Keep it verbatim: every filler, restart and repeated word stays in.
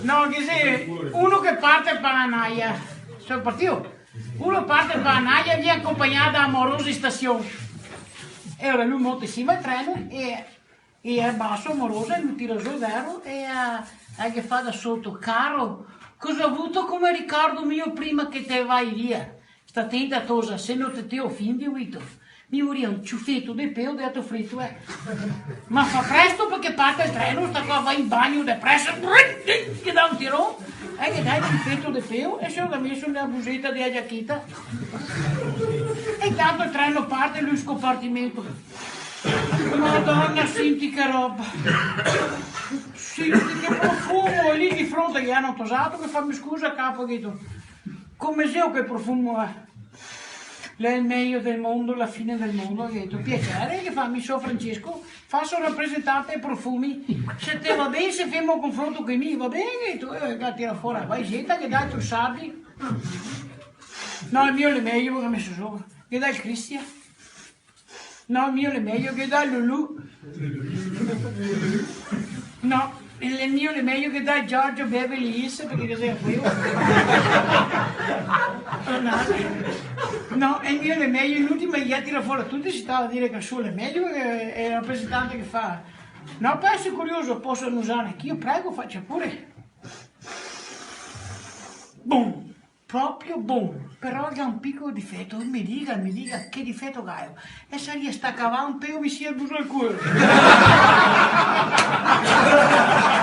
No, che xe uno che parte pa la Naia. Son partìo. Uno parte pa la Naia, vien acompagnà da morosa in stasion. E ora lu monta in sima al treno e, e al baso, morosa, e lu tira zo, vero? E, eh, e ghe fa da soto: "Caro, cosa vuto come ricordo mio prima che te vai via? Sta tenta, tosa, se no te, te ofindi, Vito. Mi voria un ciufeto de peo de ato frito, eh." "Ma fa presto, parché parte el treno, sta qua va in bagno de preso." Che dà un tiron, e ghe dà el ciufeto de peo e se lo ga meso nela buseta dela giacheta. E intanto el treno parte, lu in scopartimento. "Madona, senti che roba. Senti che profumo!" E lì de fronte ghe ga un tosato che fa: "Me scusa, capo", ghe dito. "Come xeo che profumo xe?" "L'è el mejo del mondo, la fine del mondo", ghe dito. "Piaser", ghe fa, "mi so Francesco, faso el rapresentante dei profumi. Se te va ben, se femo un confronto co i mi." "Va ben", ghe dito, e el ga tirà fora la vaiseta, ghe dà el Trussardi. "No, el mio l'è mejo", che ga meso sora. Ghe dà el Christian. "No, el mio l'è mejo", ghe dà el Lulu. "No, el mio l'è mejo", ghe dà el Giorgio Beverly Hills, parché cos'è queo? "No, el mio l'è mejo", l'ultimo che ga tirà fora tuti, se stava a dire che el suo l'è mejo, che el rapresentante che fa: "No, po' so curioso, poso anusar anch'io?" "Prego, facia pure." Bon. Proprio bon, però el ga un pico difeto, me diga, me diga che difeto gało. E saria sta cavà un peo visin al buso del cuło.